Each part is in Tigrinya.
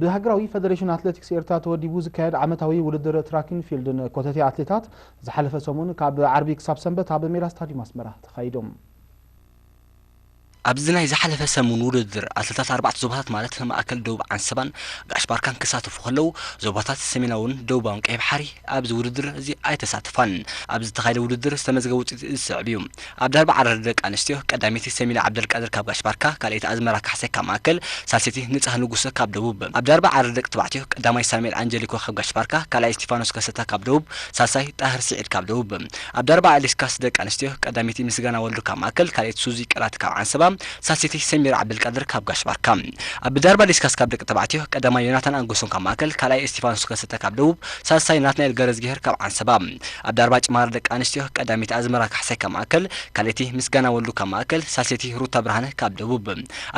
ብሃገራዊ ፈደሬሽን ኣትሌቲክስ ኤርትራ ተወዲቡ ዝካየድ ዓመታዊ ውድድር ትራክን ፊልድን ኮተቴ ኣትሌታት ዝሓለፈ ሰሙን ካብ ዓርቢ ክሳብ ሰንበት ኣብ ሜዳ ስታዲየም ኣስመራ ተኻይዶም። ኣብዚ ናይ ዝሓለፈ ሰሙን ውድድር ኣትሌታት ኣርባዕተ ዞባታት ማለት ማእከል፣ ደቡብ፣ ዓንሰባን ጋሽ ባርካን ክሳተፉ ከለዉ፣ ዞባታት ሰሜናውን ደቡባውን ቀይሕ ባሕሪ ኣብዚ ውድድር እዚ ኣይተሳተፋን። ኣብ ዝተኻየደ ውድድር ዝተመዝገበ ውፅኢት እዚ ዝስዕብ እዩ። ኣብ ዳርባ ዓረር ደቂ ኣንስትዮ ቀዳመይቲ ሰሚና ዓብደልቃድር ካብ ጋሽ ባርካ፣ ካልኣይቲ ኣዝመራ ካሕሳይ ካብ ማእከል፣ ሳልሰይቲ ንጽሃ ንጉሰ ካብ ደቡብ። ኣብ ዳርባ ዓረር ደቂ ተባዕትዮ ቀዳማይ ሳሙኤል ኣንጀሊኮ ካብ ጋሽ ባርካ፣ ካልኣይ እስቲፋኖስ ከሰታ ካብ ደቡብ፣ ሳልሳይ ጣህር ስዒድ ካብ ደቡብ። ኣብ ዳርባ ዲስካስ ደቂ ኣንስትዮ ቀዳመይቲ ምስጋና ወልዱ ካብ ማእከል፣ ካልኣይቲ ሱዚ ቀላት ካብ ዓንሰባ፣ ሳልሰይቲ ሰሚራ ዓብደልቃድር ካብ ጋሽ ባርካ። ኣብ ዳርባ ዲስካስ ካብ ደቂ ተባዕትዮ ቀዳማይ ዮናታን ኣንጎሶም ካብ ማእከል፣ ካልኣይ እስቲፋኖስ ከሰታ ካብ ደቡብ፣ ሳልሳይ ናትናኤል ገረዝጊሄር ካብ ዓንሰባ። ኣብ ዳርባ ጭማሪ ደቂ ኣንስትዮ ቀዳመይቲ ኣዝመራ ካሕሳይ ካብ ማእከል፣ ካልኣይቲ ምስጋና ወልዱ ካብ ማእከል፣ ሳልሰይቲ ሩታ ብርሃነ ካብ ደቡብ።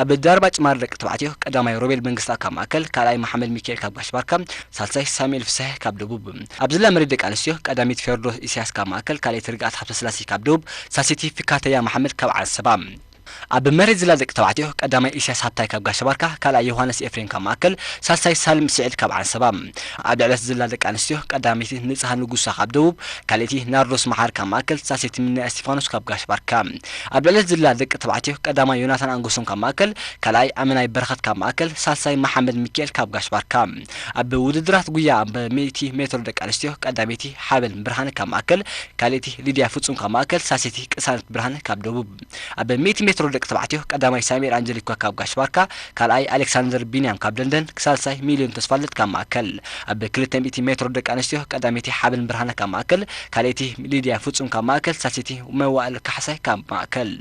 ኣብ ዳርባ ጭማሪ ደቂ ተባዕትዮ ቀዳማይ ሮቤል መንግስታ ካብ ማእከል፣ ካልኣይ መሓመድ ሚካኤል ካብ ጋሽ ባርካ፣ ሳልሳይ ሳሙኤል ፍስሐ ካብ ደቡብ። ኣብ ዝላ መሬት ደቂ ኣንስትዮ ቀዳመይቲ ፌርዶስ ኢሳያስ ካብ ማእከል፣ ካልኣይቲ ርግኣት ሃብተስላሴ ካብ ደቡብ፣ ሳልሰይቲ ፊካተያ መሓመድ ካብ ዓንሰባ። ኣብ መሬት ዝላ ደቂ ተባዕትዮ ቀዳማይ ኢሳያስ ሃብታይ ካብ ጋሽ ባርካ፣ ካልኣይ ዮሃንስ ኤፍሬም ካብ ማእከል፣ ሳልሳይ ሳልም ስዒድ ካብ ዓንሰባ። ኣብ ልዕለት ዝላ ደቂ ኣንስትዮ ቀዳመይቲ ንጽሃ ንጉሳ ካብ ደቡብ፣ ካልኣይቲ ናርዶስ መሓር ካብ ማእከል፣ ሳልሰይቲ ምንያ እስቲፋኖስ ካብ ጋሽ ባርካ። ኣብ ልዕለት ዝላ ደቂ ተባዕትዮ ቀዳማይ ዮናታን ኣንጎሶም ካብ ማእከል፣ ካልኣይ ኣመናይ በረኸት ካብ ማእከል፣ ሳልሳይ መሓመድ ሚካኤል ካብ ጋሽ ባርካ። ኣብ ውድድራት ጉያ ኣብ ሚእቲ ሜትሮ ደቂ ኣንስትዮ ቀዳመይቲ ሓበን ብርሃነ ካብ ማእከል፣ ካልኣይቲ ሊድያ ፍጹም ካብ ማእከል፣ ሳልሰይቲ ቅሳነት ብርሃነ ካብ ደቡብ። ኣብ ሚእቲ ሜትሮ ደቂ ተባዕትዮ ቀዳማይ ሳሙኤል ኣንጀሊኮ ካብ ጋሽ ባርካ፣ ካልኣይ ኣሌክሳንደር ቢንያም ካብ ደንደን፣ ሳልሳይ ሚልዮን ተስፋልደት ካብ ማእከል። ኣብ ክልተ ሚእቲ ሜትሮ ደቂ ኣንስትዮ ቀዳመይቲ ሓበን ብርሃነ ካብ ማእከል፣ ካልኣይቲ ሊድያ ፍጹም ካብ ማእከል፣ ሳልሰይቲ መዋእል ካሕሳይ ካብ ማእከል።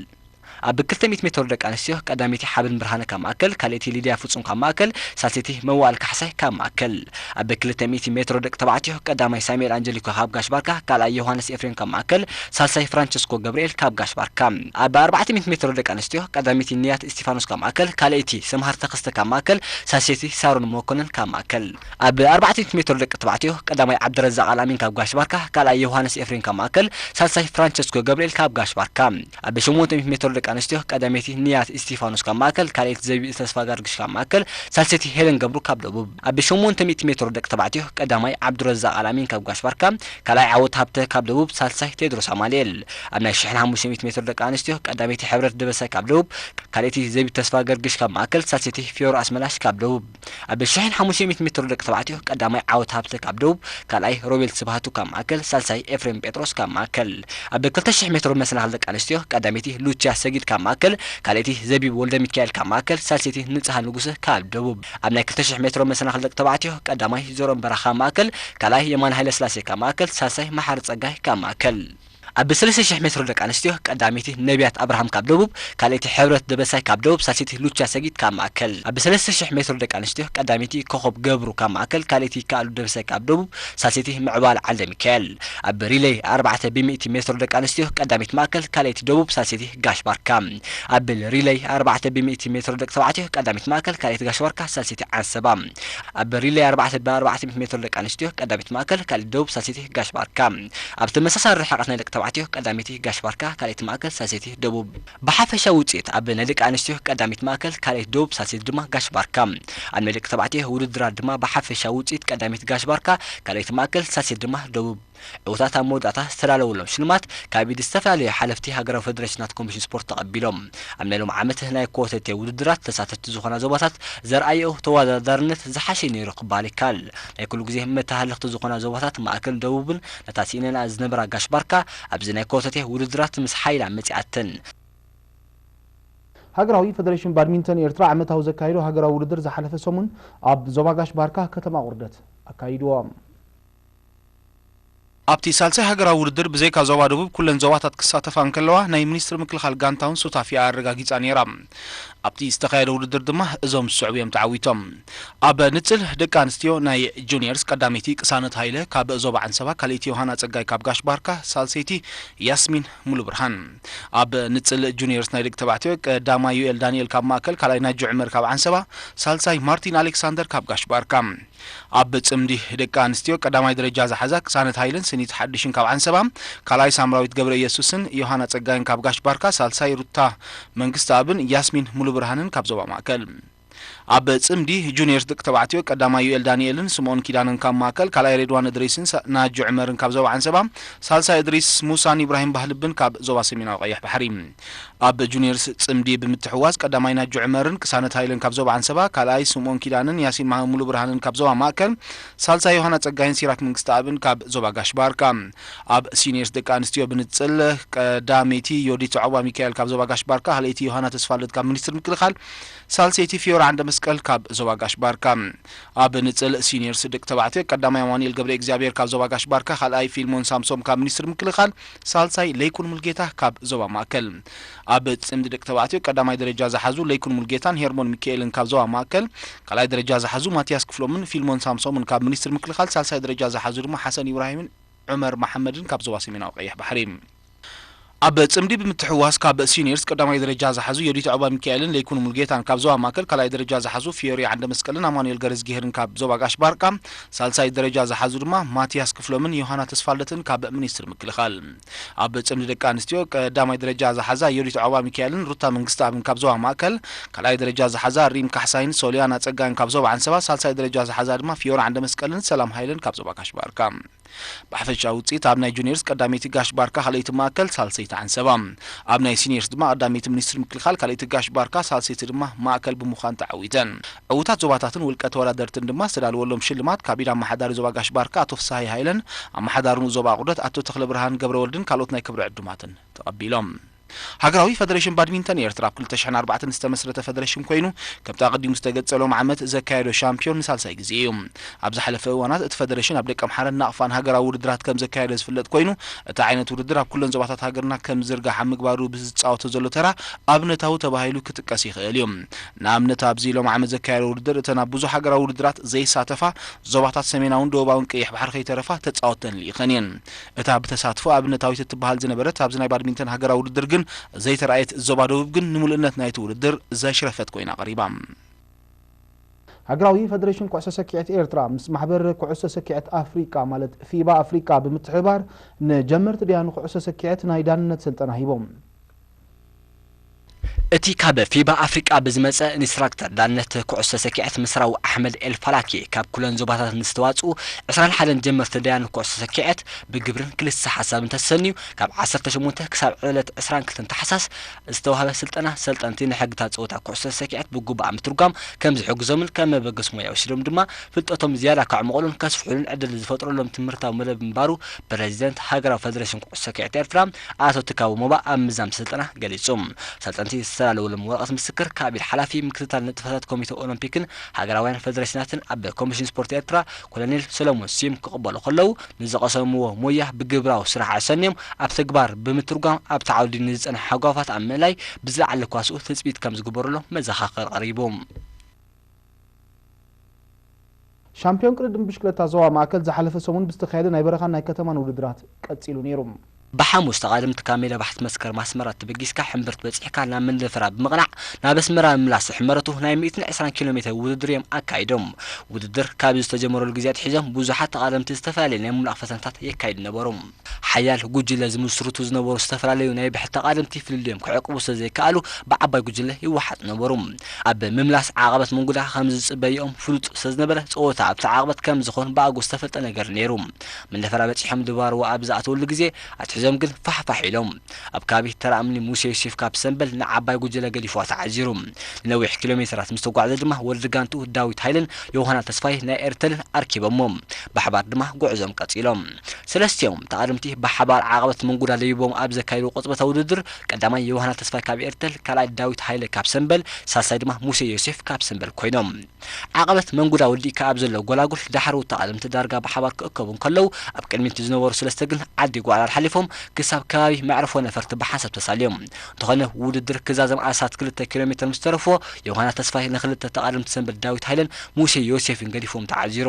ኣብ ክልተ ሚእቲ ሜትሮ ደቂ ኣንስትዮ ቀዳመይቲ ሓበን ብርሃነ ካብ ማእከል፣ ካልኣይቲ ሊድያ ፍጹም ካብ ማእከል፣ ሳልሰይቲ መዋእል ካሕሳይ ካብ ማእከል። ኣብ ክልተ ሚእቲ ሜትሮ ደቂ ተባዕትዮ ቀዳማይ ሳሙኤል ኣንጀሊኮ ካብ ጋሽ ባርካ፣ ካልኣይ ዮሃንስ ኤፍሬም ካብ ማእከል፣ ሳልሳይ ፍራንቸስኮ ገብርኤል ካብ ጋሽ ባርካ። ኣብ ኣርባዕተ ሚእቲ ሜትሮ ደቂ ኣንስትዮ ቀዳመይቲ ንያት እስቲፋኖስ ካብ ማእከል፣ ካልኣይቲ ሰምሃር ተኸስተ ካብ ማእከል፣ ሳልሰይቲ ሳሮን መኮነን ካብ ማእከል። ኣብ ኣርባዕተ ሚእቲ ሜትሮ ደቂ ተባዕትዮ ቀዳማይ ዓብደረዛቅ ኣልኣሚን ካብ ጋሽ ባርካ፣ ካልኣይ ዮሃንስ ኤፍሬም ካብ ማእከል፣ ሳልሳይ ፍራንቸስኮ ገብርኤል ካብ ጋሽ ባርካ። ኣብ ሸሞንተ ሚእቲ ሜትሮ ደቂ ኣንስትዮ ቀዳመይቲ ንያት እስቲፋኖስ ካብ ማእከል፣ ካልኣይቲ ዘቢብ ተስፋ ጋርግሽ ካብ ማእከል፣ ሳልሰይቲ ሄለን ገብሩ ካብ ደቡብ። ኣብ ሸሞንተ ሚእቲ ሜትሮ ደቂ ተባዕትዮ ቀዳማይ ዓብዱረዛቅ ኣልኣሚን ካብ ጋሽ ባርካ፣ ካልኣይ ዓወት ሃብተ ካብ ደቡብ፣ ሳልሳይ ቴድሮስ ኣማኑኤል። ኣብ ናይ ሽሕን ሓሙሽተ ሚእቲ ሜትሮ ደቂ ኣንስትዮ ቀዳመይቲ ሕብረት ደበሳይ ካብ ደቡብ፣ ካልኣይቲ ዘቢብ ተስፋ ገርግሽ ካብ ማእከል፣ ሳልሰይቲ ፊዮሪ ኣስመላሽ ካብ ደቡብ። ኣብ ሽሕን ሓሙሽተ ሚእቲ ሜትሮ ደቂ ተባዕትዮ ቀዳማይ ዓወት ሃብተ ካብ ደቡብ፣ ካልኣይ ሮቤል ስብሃቱ ካብ ማእከል፣ ሳልሳይ ኤፍሬም ጴጥሮስ ካብ ማእከል። ኣብ ክልተ ሽሕ ሜትሮ መሰናኽል ደቂ ኣንስትዮ ቀዳመይቲ ሉቺያ ሰጊድ ካብ ማእከል፣ ካልኣይቲ ዘቢብ ወልደ ሚካኤል ካብ ማእከል፣ ሳልሰይቲ ንጽሃ ንጉሰ ካብ ደቡብ። ኣብ ናይ ክልተ ሽሕ ሜትሮ መሰናኽል ደቂ ተባዕትዮ ቀዳማይ ዘሮም በራኻ ካብ ማእከል፣ ካልኣይ የማነ ሃይለስላሴ ካብ ማእከል፣ ሳልሳይ መሓሪ ጸጋይ ካብ ማእከል። ኣብ ሰለስተ ሽሕ ሜትሮ ደቂ ኣንስትዮ ቀዳመይቲ ነቢያት ኣብርሃም ካብ ደቡብ፣ ካልኣይቲ ሕብረት ደበሳይ ካብ ደቡብ፣ ሳልሰይቲ ሉቻ ሰጊድ ካብ ማእከል። ኣብ ሰለስተ ሽሕ ሜትሮ ደቂ ኣንስትዮ ቀዳመይቲ ኮኾብ ገብሩ ካብ ማእከል፣ ካልኣይቲ ይከኣሉ ደበሳይ ካብ ደቡብ፣ ሳልሰይቲ ምዕባለ ዓንደ ሚካኤል። ኣብ ሪሌይ ኣርባዕተ ብሚእቲ ሜትሮ ደቂ ኣንስትዮ ቀዳመይቲ ማእከል፣ ካልኣይቲ ደቡብ፣ ሳልሰይቲ ጋሽ ባርካ። ኣብ ሪሌይ ኣርባዕተ ብሚእቲ ሜትሮ ደቂ ተባዕትዮ ቀዳመይቲ ማእከል፣ ካልኣይቲ ጋሽ ባርካ፣ ሳልሰይቲ ዓንሰባ። ኣብ ሪሌይ ኣርባዕተ ብኣርባዕተ ሚእቲ ሜትሮ ደቂ ኣንስትዮ ቀዳመይቲ ማእከል፣ ካልኣይቲ ደቡብ፣ ሳልሰይቲ ጋሽ ባርካ። ኣብ ተመሳሳሊ ርሕቀት ናይ ደቂ ተባዕትዮ ቀዳመይቲ ጋሽ ባርካ፣ ካልኣይቲ ማእከል፣ ሳልሰይቲ ደቡብ። ብሓፈሻዊ ውጽኢት ኣብ ናይ ደቂ ኣንስትዮ ቀዳመይቲ ማእከል፣ ካልኣይቲ ደቡብ፣ ሳልሰይቲ ድማ ጋሽ ባርካ። ኣብ ናይ ደቂ ተባዕትዮ ውድድራት ድማ ብሓፈሻዊ ውጽኢት ቀዳመይቲ ጋሽ ባርካ፣ ካልኣይቲ ማእከል፣ ሳልሰይቲ ድማ ደቡብ። ዕውታት ኣብ መወዳእታ ዝተዳለወሎም ሽልማት ካብ ኢድ ዝተፈላለዩ ሓለፍቲ ሃገራዊ ፈደሬሽናት ኮሚሽን ስፖርት ተቐቢሎም። ኣብ ናይ ሎም ዓመት ናይ ኮተቴ ውድድራት ተሳተፍቲ ዝኾና ዞባታት ዘርኣየኦ ተወዳዳርነት ዝሓሸ ነይሩ ክበሃል ይከኣል። ናይ ኩሉ ግዜ መተሃለኽቲ ዝኾና ዞባታት ማእከልን ደቡብን ነታ ስኢነንኣ ዝነበራ ጋሽ ባርካ ኣብዚ ናይ ኮተቴ ውድድራት ምስ ሓይላ መጺኣተን። ሃገራዊ ፈደሬሽን ባድሚንተን ኤርትራ ዓመታዊ ዘካየዶ ሃገራዊ ውድድር ዝሓለፈ ሰሙን ኣብ ዞባ ጋሽ ባርካ ከተማ ቁርደት ኣካይድዎ። ኣብቲ ሳልሳይ ሃገራዊ ውድድር ብዘይካ ዞባ ደቡብ ኩለን ዞባታት ክሳተፋ እንከለዋ ናይ ሚኒስትሪ ምክልኻል ጋንታውን ሱታፊኣ ኣረጋጊጻ ነይራ። ኣብቲ ዝተኻየደ ውድድር ድማ እዞም ዝስዕቡ እዮም ተዓዊቶም። ኣብ ንጽል ደቂ ኣንስትዮ ናይ ጁኒየርስ ቀዳመይቲ ቅሳነት ሃይለ ካብ ዞባ ዓንሰባ፣ ካልኣይቲ ዮሃና ጸጋይ ካብ ጋሽ ባርካ፣ ሳልሰይቲ ያስሚን ሙሉ ብርሃን። ኣብ ንጽል ጁኒየርስ ናይ ደቂ ተባዕትዮ ቀዳማይ ዩኤል ዳንኤል ካብ ማእከል፣ ካልኣይ ናጁ ዕመር ካብ ዓንሰባ፣ ሳልሳይ ማርቲን ኣሌክሳንደር ካብ ጋሽ ባርካ። ኣብ ጽምዲ ደቂ ኣንስትዮ ቀዳማይ ደረጃ ዝሓዛ ቅሳነት ሃይለን ስኒት ሓድሽን ካብ ዓንሰባ፣ ካልኣይ ሳምራዊት ገብረ ኢየሱስን ዮሃና ጸጋይን ካብ ጋሽ ባርካ፣ ሳልሳይ ሩታ መንግስተኣብን ያስሚን ሙሉ ብርሃንን ካብ ዞባ ማእከል። ኣብ ጽምዲ ጁኒየርስ ደቂ ተባዕትዮ ቀዳማይ ዩኤል ዳንኤልን ስምኦን ኪዳነን ካብ ማእከል፣ ካልኣይ ሬድዋን እድሪስን ሳ-፣ ናጁ ዕመርን ካብ ዞባ ዓንሰባ፣ ሳልሳይ እድሪስ ሙሳን ኢብራሂም ባህልብን ካብ ዞባ ሰሜናዊ ቀይሕ ባሕሪ። ኣብ ጁኒየርስ ጽምዲ ብምትሕዋስ ቀዳማይ ናጁ ዕመርን ቅሳነት ሃይለን ካብ ዞባ ዓንሰባ፣ ካልኣይ ስምኦን ኪዳነን ያሲን ማህ-፣ ሙሉ ብርሃንን ካብ ዞባ ማእከል፣ ሳልሳይ ዮሃና ጸጋይን ሲራክ መንግስተኣብን ካብ ዞባ ጋሽ ባርካ። ኣብ ሲኒየርስ ደቂ ኣንስትዮ ብንጽል ቀዳመይቲ ዮዲት ዑቕባ ሚካኤል ካብ ዞባ ጋሽ ባርካ፣ ካልኣይቲ ዮሃና ተስፋልደት ካብ ሚኒስትሪ ምክልኻል፣ ሳልሰይቲ ፊዮራ ዓንደ መስቀል ካብ ዞባ ጋሽ ባርካ። ኣብ ንጽል ሲኒየርስ ደቂ ተባዕትዮ ቀዳማይ ኣማኑኤል ገብረ እግዚኣብሔር ካብ ዞባ ጋሽ ባርካ፣ ካልኣይ ፊልሞን ሳምሶም ካብ ሚኒስትሪ ምክልኻል፣ ሳልሳይ ለይኩን ሙልጌታ ካብ ዞባ ማእከል። ኣብ ጽምዲ ደቂ ተባዕትዮ ቀዳማይ ደረጃ ዝሓዙ ለይኩን ሙልጌታን ሄርሞን ሚካኤልን ካብ ዞባ ማእከል፣ ካልኣይ ደረጃ ዝሓዙ ማቲያስ ክፍሎምን ፊልሞን ሳምሶምን ካብ ሚኒስትሪ ምክልኻል፣ ሳልሳይ ደረጃ ዝሓዙ ድማ ሓሰን ኢብራሂምን ዑመር መሓመድን ካብ ዞባ ሰሜናዊ ቀይሕ ባሕሪ። ኣብ ጽምዲ ብምትሕዋስ ካብ ሲኒየርስ ቀዳማይ ደረጃ ዝሓዙ ዮዲት ዑቕባ ሚካኤልን ለይኩን ሙልጌታን ካብ ዞባ ማእከል፣ ካልኣይ ደረጃ ዝሓዙ ፊዮሪ ዓንደ መስቀልን ኣማኑኤል ገረዝጊሄርን ካብ ዞባ ጋሽ ባርካ፣ ሳልሳይ ደረጃ ዝሓዙ ድማ ማቲያስ ክፍሎምን ዮሃና ተስፋልደትን ካብ ሚኒስትሪ ምክልኻል። ኣብ ጽምዲ ደቂ ኣንስትዮ ቀዳማይ ደረጃ ዝሓዛ ዮዲት ዑቕባ ሚካኤልን ሩታ መንግስተኣብን ካብ ዞባ ማእከል፣ ካልኣይ ደረጃ ዝሓዛ ሪም ካሕሳይን ሶልያና ጸጋይን ካብ ዞባ ዓንሰባ፣ ሳልሳይ ደረጃ ዝሓዛ ድማ ፊዮሪ ዓንደ መስቀልን ሰላም ሃይለን ካብ ዞባ ጋሽ ባርካ። ብሓፈሻዊ ውጽኢት ኣብ ናይ ጁኒየርስ ቀዳመይቲ ጋሽ ባርካ፣ ካልኣይቲ ማእከል፣ ሳልሰይቲ ዓንሰባ። ኣብ ናይ ሲኒየርስ ድማ ቀዳመይቲ ሚኒስትሪ ምክልኻል፣ ካልኣይቲ ጋሽ ባርካ፣ ሳልሰይቲ ድማ ማእከል ብምዃን ተዓዊተን። ዕዉታት ዞባታትን ውልቀ ተወዳደርትን ድማ ዝተዳለወሎም ሽልማት ካብ ኢድ ኣመሓዳሪ ዞባ ጋሽ ባርካ ኣቶ ፍስሃየ ሃይለን፣ ኣመሓዳሪ ንኡስ ዞባ ኣቑርደት ኣቶ ተኽለብርሃን ገብረወልድን ካልኦት ናይ ክብሪ ዕዱማትን ተቐቢሎም። ሃገራዊ ፈደሬሽን ባድሚንተን ኤርትራ ኣብ ክልተ ሽሕን ኣርባዕተን ዝተመስረተ ፈደሬሽን ኮይኑ፣ ከምቲ ኣቐዲሙ ዝተገልጸ ሎም ዓመት ዘካየዶ ሻምፒዮን ንሳልሳይ ግዜ እዩ። ኣብ ዝሓለፈ እዋናት እቲ ፈደሬሽን ኣብ ደቂ ኣምሓራን ናቕፋን ሃገራዊ ውድድራት ከም ዘካየደ ዝፍለጥ ኮይኑ፣ እቲ ዓይነት ውድድር ኣብ ኩለን ዞባታት ሃገርና ከም ዝዝርጋሕ ኣብ ምግባሩ ብዝጻወቶ ዘሎ ተራ ኣብነታዊ ተባሂሉ ክጥቀስ ይኽእል እዩ። ንኣብነት ኣብዚ ሎም ዓመት ዘካየዶ ውድድር እተን ኣብ ብዙሕ ሃገራዊ ውድድራት ዘይሳተፋ ዞባታት ሰሜናውን ደቡባውን ቀይሕ ባሕሪ ከይተረፋ ተጻወተን ልኢኸን እየን። እታ ብተሳትፎ ኣብነታዊት እትበሃል ዝነበረት ኣብዚ ናይ ባድሚንተን ሃገራዊ ውድድር ግን ዘይተራእየት ዞባ ደቡብ ግን ንምሉእነት ናይቲ ውድድር ዘሽረፈት ኮይና ቀሪባ። ሃገራዊ ፈደሬሽን ኩዕሶ ሰኪዐት ኤርትራ ምስ ማሕበር ኩዕሶ ሰኪዐት ኣፍሪቃ ማለት ፊባ ኣፍሪቃ ብምትሕብባር ንጀመርቲ ደያኑ ኩዕሶ ሰኪዐት ናይ ዳንነት ስልጠና ሂቦም። እቲ ካብ ፊባ ኣፍሪቃ ብዝመጸ ኢንስትራክተር ዳንነት ኩዕሶ ሰኪዐት ምስራዊ ኣሕመድ ኤል ፋላኪ ካብ ኩለን ዞባታት ንዝተዋጽኡ ዕስራን ሓደን ጀመርቲ ደያኑ ኩዕሶ ሰኪዐት ብግብርን ክልሰ ሓሳብን ተሰንዩ ካብ ዓሰርተ ሸሞንተ ክሳብ ዕለት ዕስራን ክልተን ታሕሳስ ዝተዋህበ ስልጠና ሰልጠንቲ ንሕግታት ጸወታ ኩዕሶ ሰኪዐት ብግቡእ ምትርጓም ከም ዝሕግዞምን ከም መበገሲ ሞያ ወሲዶም ድማ ፍልጠቶም ዝያዳ ከዕምቑሉን ከስፍሑሉን ዕድል ዝፈጥረሎም ትምህርታዊ መደብ ምንባሩ ፕረዚደንት ሃገራዊ ፈደሬሽን ኩዕሶ ሰኪዐት ኤርትራ ኣቶ ትካቦ ሞባ ኣብ ምዛም ስልጠና ገሊጹ። ሰልጠንቲ ዝተዳለወሎም ወረቐት ምስክር ካብ ኢድ ሓላፊ ምክትታል ንጥፈታት ኮሚተ ኦሎምፒክን ሃገራውያን ፈደሬሽናትን ኣብ ኮሚሽን ስፖርት ኤርትራ ኮሎኔል ሰሎሞን ስዩም ክቕበሉ ከለዉ፣ ንዝቐሰምዎ ሞያ ብግብራዊ ስራሕ ኣሰንዮም ኣብ ተግባር ብምትርጓም ኣብቲ ዓውዲ ንዝጸንሐ ሃጓፋት ኣብ ምእላይ ብዝለዓለ ክዋስኡ ትጽቢት ከም ዝግበረሎም መዘኻኸሪ ቀሪቡ። ሻምፒዮን ቅድድም ብሽክለታ ዞባ ማእከል ዝሓለፈ ሰሙን ብዝተኻየደ ናይ በረኻን ናይ ከተማን ውድድራት ቀጺሉ ነይሩ። ብሓሙስ ተቓደምቲ ካብ ሜዳ ባሕቲ መስከረም ኣስመራ ተበጊስካ ሕምብርቲ በጺሕካ ናብ መንደፈራ ብምቕናዕ ናብ ኣስመራ ምምላስ ዝሕመረቱ ናይ ሚእትን ዕስራን ኪሎ ሜትር ውድድር እዮም ኣካይዶም። ውድድር ካብ ዝተጀመረሉ ግዜ ኣትሒዞም ብዙሓት ተቓደምቲ ዝተፈላለዩ ናይ ምምላቕ ፈተነታት የካይዱ ነበሩ። ሓያል ጉጅለ ዝምስርቱ ዝነበሩ ዝተፈላለዩ ናይ ብሕቲ ተቓደምቲ ፍልልዮም ክዕቅቡ ስለዘይከኣሉ ብዓባይ ጉጅለ ይወሓጡ ነበሩ። ኣብ ምምላስ ዓቐበት መንጉዳ ከም ዝጽበይኦም ፍሉጥ ስለዝነበረ ጸወታ ኣብቲ ዓቐበት ከም ዝኾን ብኣግኡ ዝተፈልጠ ነገር ነይሩ። መንደፈራ በጺሖም ድባርዋ ኣብ ዝኣተወሉ ግዜ ኣትሒዞም ግን ፋሕፋሕ ኢሎም። ኣብ ከባቢ ተራ እምኒ ሙሴ ዮሴፍ ካብ ሰምበል ንዓባይ ጉጅለ ገዲፍዋ ተዓዚሩ። ንነዊሕ ኪሎ ሜትራት ምስ ተጓዕዘ ድማ ወዲ ጋንቱ ዳዊት ሃይለን ዮሃና ተስፋይ ናይ ኤርተልን ኣርኪቦሞ። ብሓባር ድማ ጉዕዞም ቀጺሎም። ሰለስቲኦም ተቓደምቲ ብሓባር ዓቐበት መንጉዳ ለቢቦም ኣብ ዘካየድዎ ቅጽበታዊ ውድድር ቀዳማይ ዮሃና ተስፋይ ካብ ኤርተል፣ ካልኣይ ዳዊት ሃይለ ካብ ሰምበል፣ ሳልሳይ ድማ ሙሴ ዮሴፍ ካብ ሰምበል ኮይኖም። ዓቐበት መንጉዳ ወዲእካ ኣብ ዘሎ ጎላጉል ዳሕረዎት ተቓደምቲ ዳርጋ ብሓባር ክእከቡ እንከለዉ ኣብ ቅድሚት ዝነበሩ ሰለስተ ግን ዓዲ ጓዕላል ሓሊፎም ክሳብ ከባቢ መዕርፎ ነፈርቲ ብሓንሳብ ተሳልዮም። እንተኾነ ውድድር ክዛዘም ኣስታት ክልተ ኪሎ ሜትር ምስ ተረፎ ዮሃና ተስፋይ ንክልተ ተቓደምቲ ሰምበል ዳዊት ሃይለን ሙሴ ዮሴፍን ገዲፎም ተዓዚሩ።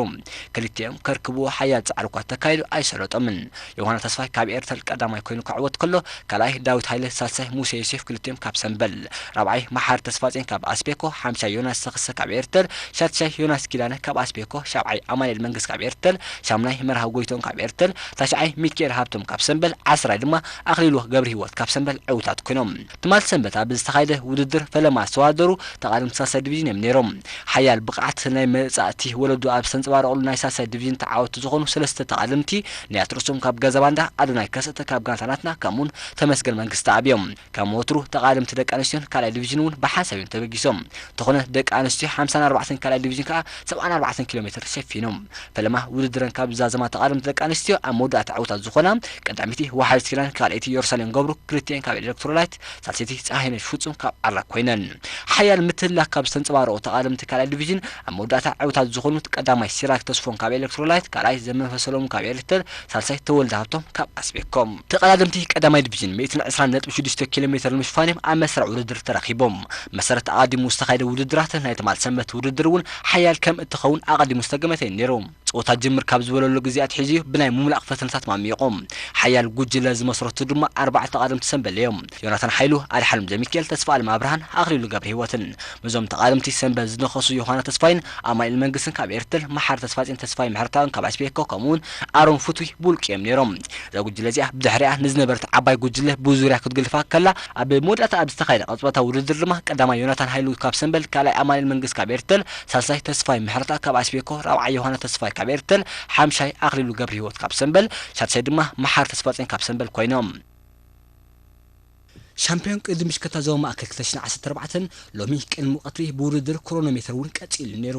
ክልቲኦም ከርክብዎ ሓያል ጻዕሪ እኳ ተካይዱ ኣይሰለጦምን። ዮሃና ተስፋይ ካብ ኤርተል ቀዳማይ ኮይኑ ክዕወት ከሎ፣ ካልኣይ ዳዊት ሃይለ፣ ሳልሳይ ሙሴ ዮሴፍ ክልቲኦም ካብ ሰምበል፣ ራብዓይ መሓሪ ተስፋጼን ካብ ኣስቤኮ፣ ሓምሻይ ዮናስ ተኸሰ ካብ ኤርተል፣ ሻድሻይ ዮናስ ኪዳነ ካብ ኣስቤኮ፣ ሻብዓይ ኣማኑኤል መንግስ ካብ ኤርተል፣ ሻምናይ መርሃዊ ጎይቶም ካብ ኤርተል፣ ታሽዓይ ሚካኤል ሃብቶም ካብ ሰምበል፣ ዓስራይ ድማ ኣኽሊሉ ገብረሂወት ካብ ሰምበል ዕውታት ኮይኖም። ትማል ሰንበት ኣብ ዝተኻየደ ውድድር ፈለማ ዝተወዳደሩ ተቓደምቲ ሳልሳይ ዲቪዥን እዮም ነይሮም። ሓያል ብቕዓት ናይ መጻእቲ ወለዶ ኣብ ዝተንጸባረቐሉ ናይ ሳልሳይ ዲቪዥን ተዓወትቲ ዝኾኑ ሰለስተ ተቓደምቲ፣ ንያት ርእሶም ካብ ገዛ ባንዳ፣ ኣዶናይ ከሰተ ካብ ጋንታ ናትና፣ ከምኡውን ተመስገን መንግስተኣብ እዮም። ከም ወትሩ ተቓደምቲ ደቂ ኣንስትዮን ካልኣይ ዲቪዥን እውን ብሓንሳብ እዮም ተበጊሶም። እንተኾነ ደቂ ኣንስትዮ ሓምሳን ኣርባዕተን ካልኣይ ዲቪዥን ከኣ ሰብዓን ኣርባዕተን ኪሎ ሜትር ሸፊኖም። ፈለማ ውድድረን ካብ ዝዛዘማ ተቓደምቲ ደቂ ኣንስትዮ ኣብ መወዳእታ ዕውታት ዝኾና ቀዳመይቲ ዋሕሪት ኪዳነ፣ ካልኣይቲ የሩሳሌም ገብሩ፣ ክልቲኤን ካብ ኤሌክትሮላይት፣ ሳልሰይቲ ፀሃይነሽ ፍጹም ካብ ዓራ ኮይነን። ሓያል ምትህልላኽ ካብ ዝተንጸባረቑ ተቓደምቲ ካልኣይ ዲቪዥን ኣብ መወዳእታ ዕውታት ዝኾኑት ቀዳማይ ሲራክ ተስፎም ካብ ኤሌክትሮላይት፣ ካልኣይ ዘመንፈ ሰሎሙን ካብ ኤሪተል፣ ሳልሳይ ተወልደ ሃብቶም ካብ ኣስቤኮም። ተቐዳደምቲ ቀዳማይ ዲቪዥን ሚእትን ዕስራን ነጥቢ ሽዱሽተ ኪሎ ሜትር ንምሽፋን እዮም ኣብ መስርዕ ውድድር ተረኺቦም። መሰረት ኣቐዲሙ ዝተኻየደ ውድድራት ናይ ትማል ሰንበት ውድድር እውን ሓያል ከም እትኸውን ኣቐዲሙ ዝተገመተ እዩ ነይሩ። ጸወታ ጅምር ካብ ዝበለሉ ግዜ ኣትሒዙ ብናይ ምምላቕ ፈተነታት ማሚቖም። ሓያል ጉጅለ ዝመስረቱ ድማ ኣርባዕተ ተቓደምቲ ሰንበል እዮም። ዮናታን ሓይሉ፣ ኣድሓኖም ዘሚካኤል፣ ተስፋኣለም ኣብርሃን ኣኽሊሉ ገብረሂወትን። ምስዞም ተቓደምቲ ሰንበል ዝነኸሱ ዮሃና ተስፋይን ኣማኑኤል መንግስትን ካብ ኤርትል፣ መሓሪ ተስፋጼን ተስፋይ ምሕረተኣብን ካብ ኣስቤኮ፣ ከምኡውን ኣሮን ፍትዊ ብውልቂ እዮም ነይሮም። እዛ ጉጅለ እዚኣ ብድሕሪኣ ንዝነበረት ዓባይ ጉጅለ ብዙርያ ክትግልፋ ከላ፣ ኣብ መወዳእታ ኣብ ዝተኻየደ ቅጽበታዊ ውድድር ድማ ቀዳማይ ዮናታን ሃይሉ ካብ ሰምበል፣ ካልኣይ ኣማኑኤል መንግስ ካብ ኤርተል፣ ሳልሳይ ተስፋይ ምሕረተኣብ ካብ ኣስቤኮ፣ ራብዓይ ዮሃና ተስፋይ ካብ ኤርተል፣ ሓምሻይ ኣኽሊሉ ገብረሂወት ካብ ሰምበል፣ ሻድሻይ ድማ መሓሪ ተስፋጼን ካብ ሰምበል ኮይኖም። ሻምፒዮን ቅድድም ብሽክለታ ዞባ ማእከል ክልተ ሽሕን ዓሰርተ ኣርባዕተን ሎሚ ቅድሚ ቀትሪ ብውድድር ክሮኖሜተር እውን ቀጺሉ ነይሩ።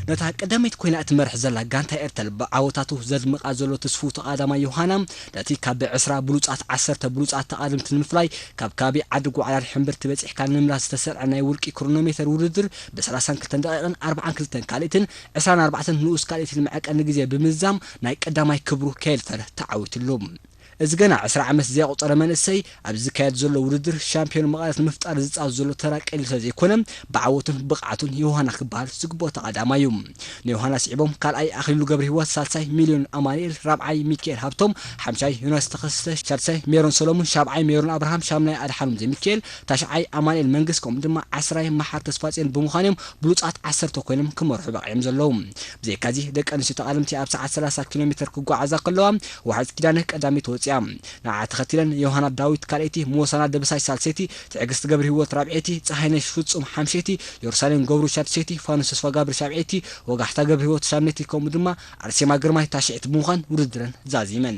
ነታ ቀዳመይቲ ኮይና እትመርሕ ዘላ ጋንታ ኤርተል ብዓወታቱ ዘድምቓ ዘሎ ትስፉው ተቓዳማይ ዮሃና፣ ነቲ ካብ ዕስራ ብሉጻት ዓሰርተ ብሉጻት ተቓደምቲ ንምፍላይ ካብ ከባቢ ዓዲ ጓዕላን ሕምብርቲ በጺሕካ ንምላስ ዝተሰርዐ ናይ ውልቂ ክሮኖሜተር ውድድር ብሰላሳን ክልተን ደቂቕን ኣርባዓን ክልተን ካልኢትን ዕስራን ኣርባዕተን ንኡስ ካልኢትን መዐቀኒ ግዜ ብምዝዛም ናይ ቀዳማይ ክብሩ ከየልፈረ ተዓዊትሉ። እዚ ገና ዕስራ ዓመት ዘየቑጸረ መንእሰይ፣ ኣብዚ ዝካየድ ዘሎ ውድድር ሻምፒዮን መቐረት ንምፍጣር ዝጻወት ዘሎ ተራ ቀሊል ስለ ዘይኮነ፣ ብዓወቱን ብቕዓቱን ዮሃና ክበሃል ዝግብኦ ተቐዳማይ እዩ። ንዮሃና ስዒቦም ካልኣይ ኣኽሊሉ ገብረሂወት፣ ሳልሳይ ሚልዮን ኣማኑኤል፣ ራብዓይ ሚካኤል ሃብቶም፣ ሓምሻይ ዮናስ ተኸስተ፣ ሻድሳይ ሜሮን ሰሎሙን፣ ሻብዓይ ሜሮን ኣብርሃም፣ ሻምናይ ኣድሓኖም ዘሚካኤል፣ ታሽዓይ ኣማኑኤል መንግስ፣ ከምኡ ድማ ዓስራይ መሓር ተስፋጽዮን ብምዃን እዮም ብሉጻት ዓሰርተ ኮይኖም ክመርሑ በቒዖም ዘለዉ። ብዘይካዚ፣ ደቂ ኣንስትዮ ተቓደምቲ ኣብ ሰዓት ሰላሳ ኪሎ ሜትር ክጓዓዛ ከለዋ፣ ዋሕሪት ኪዳነ ቀዳመይቲ ወጺኣ። ንዓ ተኸቲለን ዮሃና ዳዊት ካልኣይቲ፣ ሞሳና ደበሳይ ሳልሰይቲ፣ ትዕግስቲ ገብረሂወት ራብዐይቲ፣ ፀሃይነሽ ፍጹም ሓምሸይቲ፣ የሩሳሌም ገብሩ ሻድሸይቲ፣ ፋኑስ ተስፋጋብር ሻብዐይቲ፣ ወጋሕታ ገብረሂወት ሻምነይቲ፣ ከምኡ ድማ ኣርሴማ ግርማይ ታሽዐይቲ ብምዃን ውድድረን ዛዚመን።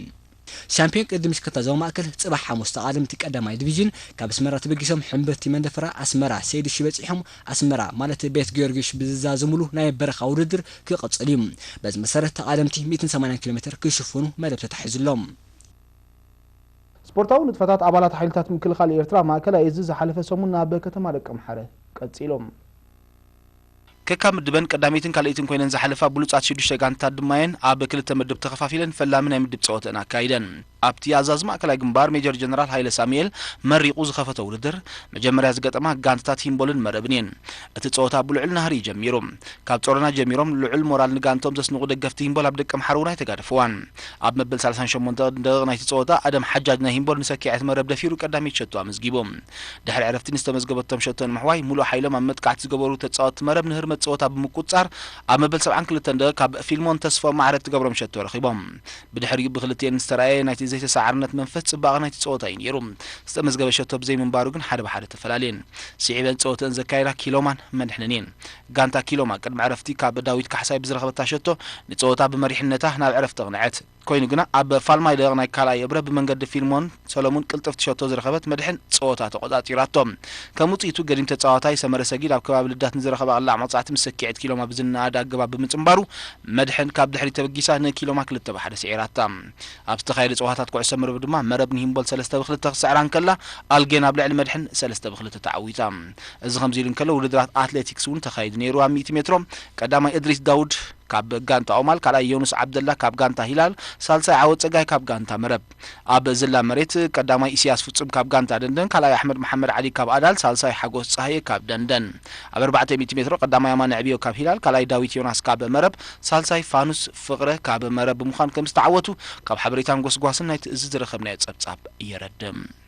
ሻምፒዮን ቅድድም ብሽክለታ ዞባ ማእከል ጽባሕ ሓሙስ ተቓደምቲ ቀዳማይ ዲቪዥን ካብ ኣስመራ ተበጊሶም ሕምብርቲ መንደፈራ ኣስመራ ሰይዲ ሺ በጺሖም ኣስመራ ማለት ቤት ጊዮርጊስ ብዝዛዘምሉ ናይ በረኻ ውድድር ክቕጽል እዩ። በዚ መሰረት ተቓደምቲ ሚእትን ሰማንያን ኪሎ ሜትር ክሽፍኑ መደብ ተታሒዙሎም። ስፖርታዊ ንጥፈታት ኣባላት ሓይልታት ምክልኻል ኤርትራ ማእከላይ እዚ ዝሓለፈ ሰሙን ኣብ ከተማ ደቀምሓረ ቀጺሎም። ከካብ ምድበን ቀዳመይትን ካልኣይትን ኮይነን ዝሓለፋ ብሉጻት ሽዱሽተ ጋንታታት ድማየን ኣብ ክልተ ምድብ ተኸፋፊለን ፈላሚ ናይ ምድብ ጸወተአን ኣካይደን። ኣብቲ ኣዛዚ ማእከላይ ግንባር ሜጀር ጀነራል ሃይለ ሳሙኤል መሪቑ ዝኸፈቶ ውድድር፣ መጀመርያ ዝገጠማ ጋንታታት ሂምቦልን መረብን እየን። እቲ ጸወታ ብልዑል ናህሪ እዩ ጀሚሩ። ካብ ጾሮና ጀሚሮም ልዑል ሞራል ንጋንቶም ዘስንቑ ደገፍቲ ሂምቦል ኣብ ደቀምሓረ እውን ኣይተጋደፍዋን። ኣብ መበል ሰላሳን ሸሞንተን ደቂቕ ናይቲ ጸወታ ኣደም ሓጃጅ ናይ ሂምቦል ንሰኪዐት መረብ ደፊሩ ቀዳመይቲ ሸቶ ኣመዝጊቡ። ድሕሪ ዕረፍቲ ንዝተመዝገበቶም ሸቶ ንምሕዋይ ሙሉእ ሓይሎም ኣብ መጥቃዕቲ ዝገበሩ ተጻወትቲ መረብ ንህርመት ጸወታ ብምቁጽጻር ኣብ መበል ሰብዓን ክልተን ደቂቕ ካብ ፊልሞን ተስፎም ማዕረ እትገብሮም ሸቶ ረኺቦም። ብድሕሪኡ ብክልቲኤን ዝተራእየ ናይቲ ዘይተሰዓርነት መንፈስ ጽባቐ ናይቲ ጸወታ እዩ ነይሩ። ዝተመዝገበ ሸቶ ብዘይምንባሩ ግን ሓደ ብሓደ ተፈላለየን። ስዒበን ጸወተአን ዘካየዳ ኪሎማን መድሕንን እየን። ጋንታ ኪሎማ ቅድሚ ዕረፍቲ ካብ ዳዊት ካሕሳይ ብዝረኸበታ ሸቶ ንጸወታ ብመሪሕነታ ናብ ዕረፍቲ ኣቕንዐት። ኮይኑ ግና ኣብ ፋልማይ ደቂቕ ናይ ካልኣይ እብረ ብመንገዲ ፊልሞን ሰሎሙን ቅልጥፍቲ ሸቶ ዝረኸበት መድሕን ጸወታ ተቖጻጺራቶ። ከም ውጽኢቱ ገዲም ተጻዋታይ ሰመረ ሰጊድ ኣብ ከባቢ ልዳት ንዝረኸባ ቅላዕ መቕጻዕቲ ምስ ሰኪዐት ኪሎማ ብዝነኣድ ኣገባብ ብምጽንባሩ መድሕን ካብ ድሕሪት ተበጊሳ ንኪሎማ ክልተ ብሓደ ስዒራታ። ኣብ ዝተኻየደ ጸወታታት ኩዕሶ መረብ ድማ መረብ ንሂምቦል ሰለስተ ብክልተ ክስዕራ እንከላ ኣልጌን ኣብ ልዕሊ መድሕን ሰለስተ ብክልተ ተዓዊታ። እዚ ከምዚ ኢሉ እንከሎ ውድድራት ኣትሌቲክስ እውን ተኻይዱ ነይሩ። ኣብ ሚእቲ ሜትሮ ቀዳማይ እድሪስ ዳውድ ካብ ጋንታ ኦማል፣ ካልኣይ ዮኑስ ዓብደላ ካብ ጋንታ ሂላል፣ ሳልሳይ ዓወት ጸጋይ ካብ ጋንታ መረብ። ኣብ ዝላ መሬት ቀዳማይ ኢስያስ ፍጹም ካብ ጋንታ ደንደን፣ ካልኣይ ኣሕመድ መሓመድ ዓሊ ካብ ኣዳል፣ ሳልሳይ ሓጎስ ጸሃየ ካብ ደንደን። ኣብ ኣርባዕተ ሚእቲ ሜትሮ ቀዳማይ ኣማነ ዕብዮ ካብ ሂላል፣ ካልኣይ ዳዊት ዮናስ ካብ መረብ፣ ሳልሳይ ፋኑስ ፍቕረ ካብ መረብ ብምዃን ከም ዝተዓወቱ ካብ ሓበሬታን ጎስጓስን ናይቲ እዚ ዝረኸብናዮ ጸብጻብ የረድእ።